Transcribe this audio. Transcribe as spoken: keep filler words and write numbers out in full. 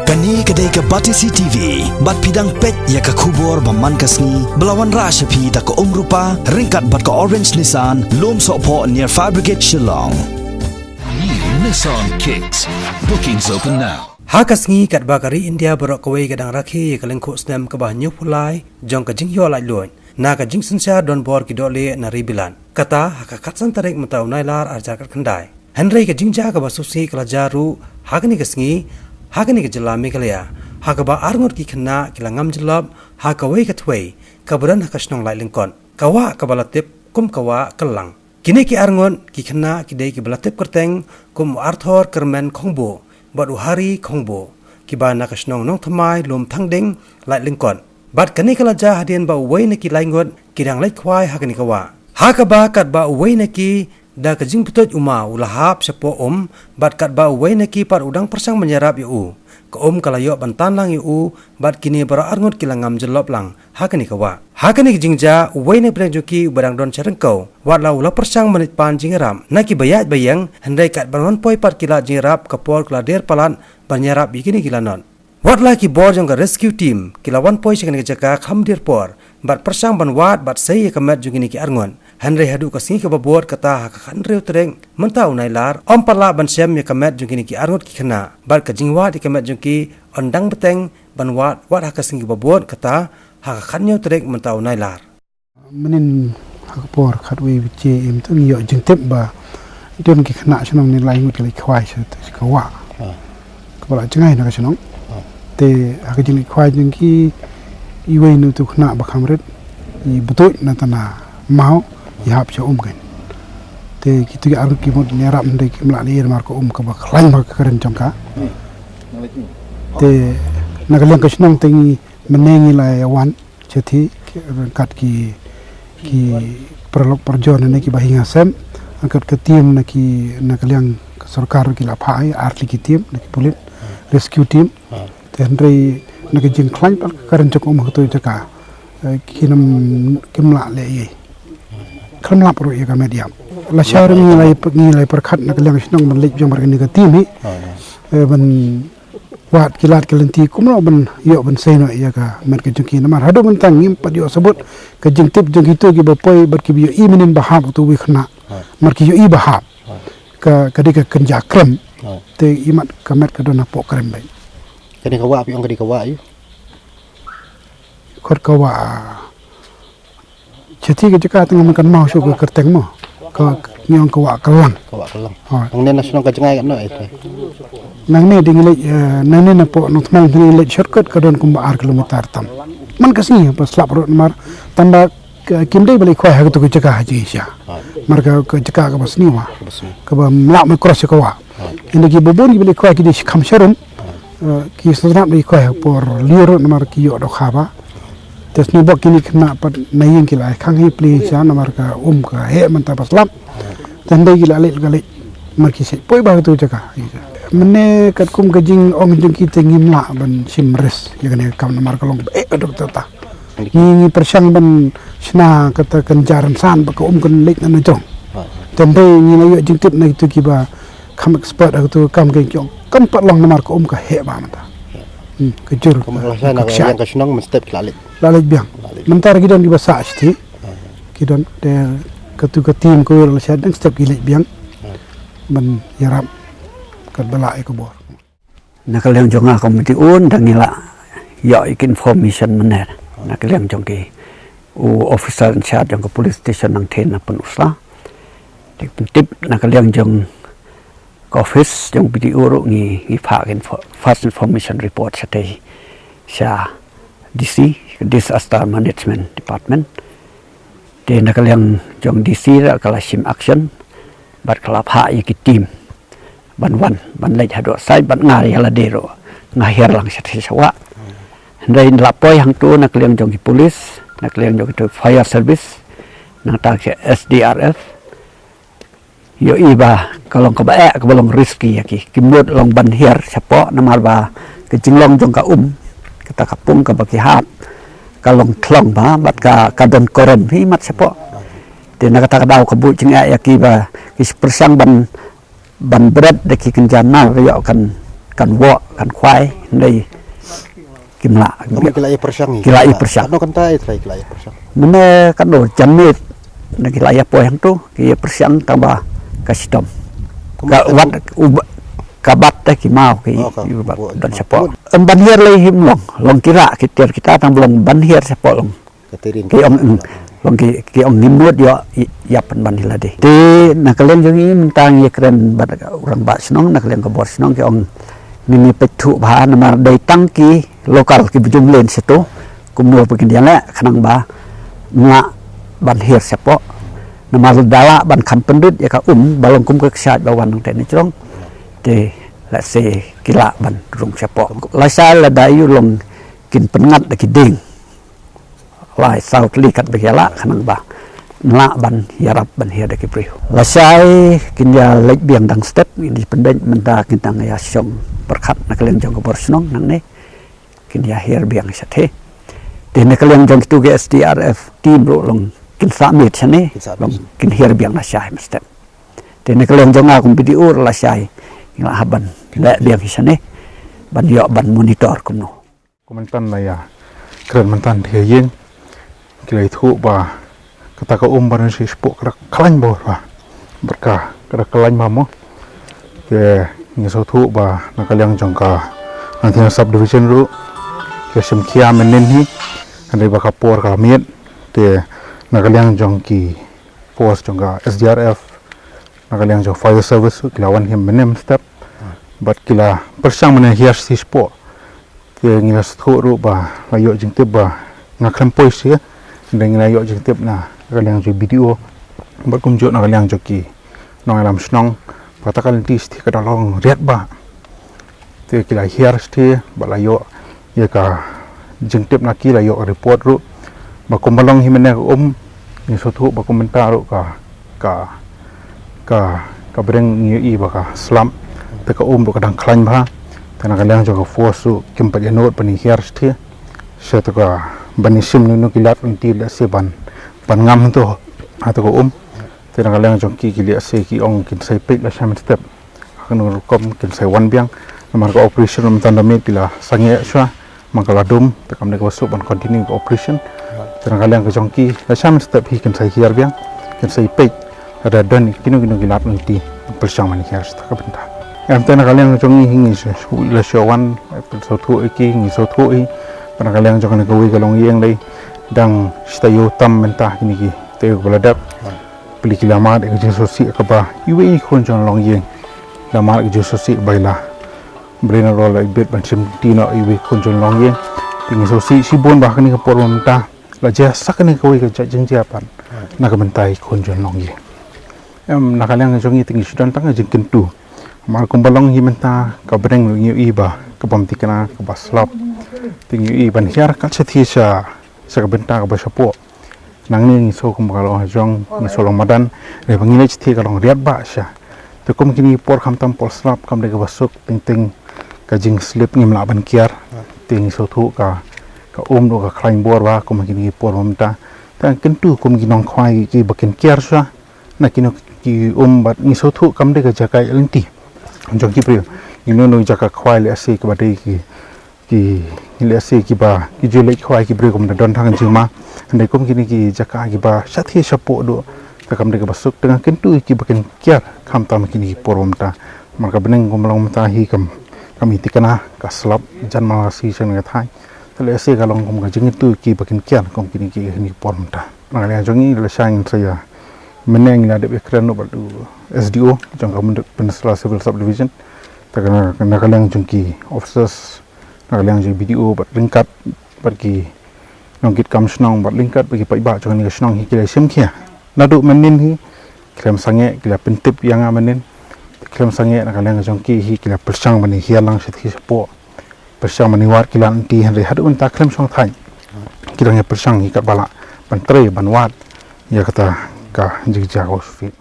Kane ka dei ka Batesi T V, bad phi dang peit ïa ka khubor ba man ka sngi, ba la wanrah sha phi da ka Umrupa, ryngkat bad ka Orange Nissan, Lumsohphoh near Fire Brigade Shillong. New Nissan Kicks. Bookings open now. Ha ka sngi katba ka ri India baroh kawei ka dang rakhe ïa ka lyngkhuh snem kaba hynñiewphew lai jong ka jingïoh laitluid na ka jingsynshar donbor ki dohlieh na ri Bilat. Kata ha ka khatsan tarik mynta u Nailar arhajar khatkhyndai. Hynrei ka jingjia kaba sngewsih ka la jia ruh ha kane ka sngi ha kane ka jylla Meghalaya, ha kaba arngut ki khynnah ki la ngam jyllop ha kawei ka thwei kaba don ha ka shnong Laitlyngkot. Ka wah kaba la tip kum ka wah Kyllang. Kine ki arngut ki khynnah ki dei kiba la tip kyrteng kum u Arthur Kyrmen Khongbuh bad u Hari Khongbuh, kiba na ka shnong Nongthymmai, Lumthangding, Laitlyngkot. Bad kane ka la jia hadien ba uwei na ki lai ngut ki dang leit khwai ha kane ka wah. Ha kaba katba uwei na ki da ka jingpyntut u maw u la hap shapoh um, bad katba uwei na ki pat u dang pyrshang ban ïarap ïa u, ka um ka la ïoh ban tan lang ïa u, bad kine baroh arngut ki la ngam jyllop lang ha kane ka wah. Ha kane ka jingjia uwei na pdeng jong ki uba dang don sha ryngkew, wat la u la pyrshang ban leit pan jingïarap na kiba ïaid ba ïeng, hynrei katba wan poi pat ki lad jingïarap ka por ka la dier palat ban ïarap ïa kine ki lanot. Wat la ki bor jong ka rescue team ki la wan poi sha kane ka jaka kham dier por bad pyrshang ban wad bad sei ïa ka met jong kine ki arngut. Hynrei haduh ka sngi kaba bud, kata ha ka khathynriew tarik mynta u Nailar, ym pat lah ban shem ïa ka met jong kine ki arngut ki khynnah, bad ka jingwad ïa ka met jong ki yn dang bteng ban wad wat ha ka sngi kaba bud, kata ha ka khathynñiew tarik mynta u Nailar. Mynnin ha ka por khatwei baje em te ngi ïoh jingtip ba don ki khynnah shnong ne lai ngut ki leit khwai sha, sha ka wah. Ah. Kaba la jngai na ka shnong. Ah. Te ha ka jingleit khwai jong ki, iwei na utu u khynnah ba kham rit, i btuid na tana maw, i hap sha um kein. Te kitu ki arngut ki mut ïarap, hynrei kim lah leh namar ka um kaba khlaiñ bha ka kren jong ka. Te na ka liang ka shnong te ngi mynne ngi la ïa wan shathie, ki, ryngkat ki, ki paralok parajor ne kiba hi ha sem, ryngkat ka team na ki, na ka liang ka sorkar ki la phah ai ar tylli ki team, na ki pulit, rescue team. Te hynrei na ka jingkhlaiñ pat ka kren jong ka um ha katu ka jaka, eh, kim, kim lah leh ei ei. Khlem lap ruh ïa ka met ïap. Lashai ruh ngi la, ngi la pyrkhat na ka liang shnong ban leit biang bad kane ka team hi. Eh, ban wad ki lad ki lynti kumno ban ïoh ban sei noh ïa ka met ka jong ki, namar haduh mynta ngim pat ïoh sabut ka jingtip jong kitu kiba poi bad kiba ïohi mynnin ba hap utu uwei u khynnah. Namar ki ïohi ba hap. Ka, ka dei ka kynja krem. Te imat ka met ka don hapoh krem beit. Kane ka wah phi ong ka dei ka wah ïu? Kot ka wah Shathie ka jaka te ngam kan maw shuh ka kyrteng mo. Ka, ngi ong ka wah Kyllang. Ka wah Kyllang. Hooid. Nangne na shnong ka jngai katno eh te? Nangne dei ngi leit, eh, nangne napoh Nongthymmai ngi leit shortcut ka don kumba ar kilometer tam. Man ka sngi ba slap ruh namar tang ba ka, kim dei ba leit khwai ha katu ka jaka ha jingshisha. Hooid. Namar ka, ka jaka kaba sniew. Kaba sniew. Kaba ym lah ban cross ïa ka wah. Hooid. Ynda kiba bun kiba leit khwai ki dei kham sharum. Eh, ki sngewtynnat ba ki khwai ha por lyiur namar ki ïoh dohkha bha. Te sngewbok kine ki khynnah pat na ïing ki la ai khang hi pli sha namar ka um ka heh mynta ba slap. Te hynrei ki la leit ka leit namar ki shait poi bha katu ka jaka. Mynne katkum ka jingong jong ki te ngim lah ban shim risk ïa kane ka kam namar ka long ba eh ka dok ta ta. Ngi, ngi pyrshang ban shna kata ka kynja rynsan ba ka um kan leit na na jrong. Te hynrei ngi la ïoh jingtip na kitu kiba kham expert ha katu ka kam, ki ong kam pat long namar ka um ka heh bha mynta. Hmm, ka jur. Ka ym lah shai na ka liang ka shnong mynstep ki la leit. La leit biang. La leit. Mynta ruh ki don kiba sah shathie. Ki don te katu ka team kawei ruh lashai dang step ki leit biang. Ban ïarap katba lah ïa ka bor. Na ka liang jong nga kum u P D O, ynda ngi la ïoh ïa ka information mynne na ka liang jong ki, u officer in charge jong ka police station Nangthe na Pynursla. Te pyntip na ka liang jong ka office jong u P D O ruh ngi, ngi phah ka info-, first information report shatei sha D C, Disaster Management Department. Te na ka liang jong D C ruh ka la shim action bad ka la phah ïa ki team ban wan, ban leit haduh site bad nga ïa lade ruh nga hiar lang sha, sha wah. Hynrei la poi hangto na ka liang jong ki police, na ka liang jong ki fire service, nangta ki S D R F. Ïohi ba ka long kaba eh, kaba long risky ïa ki. Ki mut long ban hiar shapoh namar ba ka jinglong jong ka um, kata ka pung kaba ki hap ka long thlong bha bad ka, ka don current hi mat shapoh. Te na kata ka daw ka buh jingeh ïa ki ba ki pyrshang ban, ban bret da ki kynja nar ïoh kan, kan wok, kan khwai, hynrei kim lah. Tang ki la ïa pyrshang hi. Ki la ïa pyrshang. Katno kynta ïa trai ki la ïa pyrshang. Mynne katno jan miet na ki la ïa poi hangto, ki ïa pyrshang tang ba ka shitom. Ka wat u ba-, ka bat te ki maw ki. Oh, ka u bat u don shapoh. Em ban hiar lei him long, long ki rah ki tiar kita tang ba long ban hiar shapoh long. Ka tiar ki ong, mm, long ki, ki ong ngim mut ïoh i-, ïap ban hi lade. Te na ka liang jong ngi mynta ngi kren bad u rangbah shnong, na ka liang ka bor shnong ki ong ngin ïa peit thuh bha namar dei tang ki local ki ba jong len shato, kumno ba kin ïa leh khnang ba ngin lah ban hiar shapoh. Namar da lah ban kham pynrit ïa ka um ba long kum ka kshaid ba wan nangta na jrong. Te lehse ki lah ban rung shapoh. Lashai lada ïoh long kin pynngat da ki dieng. Lai saw tylli kat ba ki ïa lah khnang ba ngin lah ban ïarap ban hiar da ki briew. Lashai kin ïa leit biang dang step, ngin ïa pynbeit mynta kin dang ïa shong pyrkhat na ka liang jong ka bor shnong nangne. Kin ïa hiar biang shatei. Te na ka liang jong kitu ki S D R F team ruh long kin sah miet shane. Kin sah miet. Long kin hiar biang lashai mynstep. Te na ka liang jong nga kum B D O ruh lashai ngi la hap ban leh biang shane. Ban ïoh ban monitor kumno. Kumne mynta la ïa kren mynta ïa ïing. Ki la ïathuh ba kata ka um ba don shapoh ka da khlaiñ bor ba. Bad ka, ka da khlaiñ ba mo. Te ngi sngewthuh ba na ka liang jong ka Langthia subdivision ruh ki la shim khia mynnin hi. Hynrei ba ka por ka miet. Te na ka liang jong ki force jong ka S D R F, na ka liang jong fire service ruh ki la wan hi mynne mynstep. Bad ki la pyrshang ban hiar shapoh. Te ngi la sngewthuh ruh ba la ïoh jingtip ba nga khlem poi sha, hynrei ngi la ïoh jingtip na ka liang jong B D O bad kumjuh na ka liang jong ki nongïalam shnong ba kata ka lynti shathie ka da long riat ba. Te ki la hiar shathie ba la ïoh ïa ka jingtip na ki, la ïoh report ruh ba kumba long hi mynne ka um, ngi sngewthuh ba kum mynta ruh ka, ka, ka, ka bneng ngi ïohi ba ka slap, te ka um ruh ka dang khlaiñ bha. Te na ka liang jong ka force ruh kim pat ïa nud ban hiar shathie. Sha te ka ban ïa shim nu nu ki lad lynti lehse ban, ban ngam hangto ha te ka um. Te na ka liang jong ki, ki lehse ki ong kin sa peit lashai mynstep. Ha kano rukom kin sa wan biang. Namar ka operation mynta da miet ki la sangeh shuwa. Man ka la dum, te kam dei kaba suk ban continue ka operation. Te na ka liang ka jong ki, lashai mynstep hi kin sa hiar biang, kin sa peit. Lada don kino kino ki lad lynti pyrshang ban hiar shatai ka bynta. Em, te na ka liang ka jong ngi hi ngi shu, la shu wan, sngewthuh ïa ki, ngi sngewthuh hi. Ba na ka liang jong kane kawei ka longïing dei dang shi taïew tam mynta kine ki taïew ba la dep. Pli ki la mad ïa ka jingsngewsih kaba iwei i khun jong longïing. La mad ïa ka jingsngewsih ba i la briew na roi la ibit ban shim ti noh iwei i khun jong longïing. Te ngi sngewsih shibun ba ha kane ka por mynta la jia sa kane kawei ka jait jingjia pat na ka bynta i khun jong longïing. Em, na ka liang jong ngi te ngi shu don tang ka jingkyntu. Namar kumba long hi mynta ka bneng ngi ïohi ba ka bym thikna kaba slap. Te ngi ïohi ban hiar kat shathie sha, sha ka bynta kaba shapoh. Nangne ngi sngew kumba ka long ha jrong, ngi sngew long madan, hynrei ba ngi leit shathie ka long riat ba sha. Te kum kine ki por khamtam por slap kam dei kaba suk, teng teng ka jingslip ngim lah ban kiar. Te ngi sngewthuh ka, ka um ruh ka khlaiñ bor ba kum kine ki por mynta. Te ngi kyntu kum ki nongkhwai ki ba kin kiar shuwa na kino ki um bad ngi sngewthuh kam dei ka jaka ïaid lynti jong ki briew. Kino kino jaka khwai lehse kaba dei ki ki, ki lehse kiba, ki ju leit khwai ki briew kumba don tang jingma. Hynrei kum kine ki jaka kiba shathie shapoh duh, te kam dei kaba suk, te nga kyntu ïa ki ba kin kiar khamtam kine ki por mynta. Namar ka bneng kumba long mynta hi kam, kam i thikna, ka slap jan ma la shi shen ka thaiñ. Te lehse ka long kum ka jingkyntu ïa ki ba kin kiar kum kine ki, kine ki por mynta. Na ka liang jong ngi lashai ngin sa ïa, mynne ngi la dep ïakren ruh bad u S D O jong ka Peninsula Civil Subdivision. Te na, na ka liang jong ki officers, na ka liang jong B D O bad ryngkat bad ki nongkitkam shnong bad ryngkat bad ki paidbah jong kane ka shnong hi ki la shim khia. Naduh mynnin hi ki khlem sangeh, ki la pyntip ïa nga mynnin. Ki khlem sangeh, na ka liang jong ki hi ki la pyrshang ban hiar lang shathie shapoh. Pyrshang ban wad ki lad lynti, hynrei haduh mynta khlem shong thait. Ki dang ïa pyrshang hi katba lah ban trei ban wad ïa kata ka jingjia ka u sufit.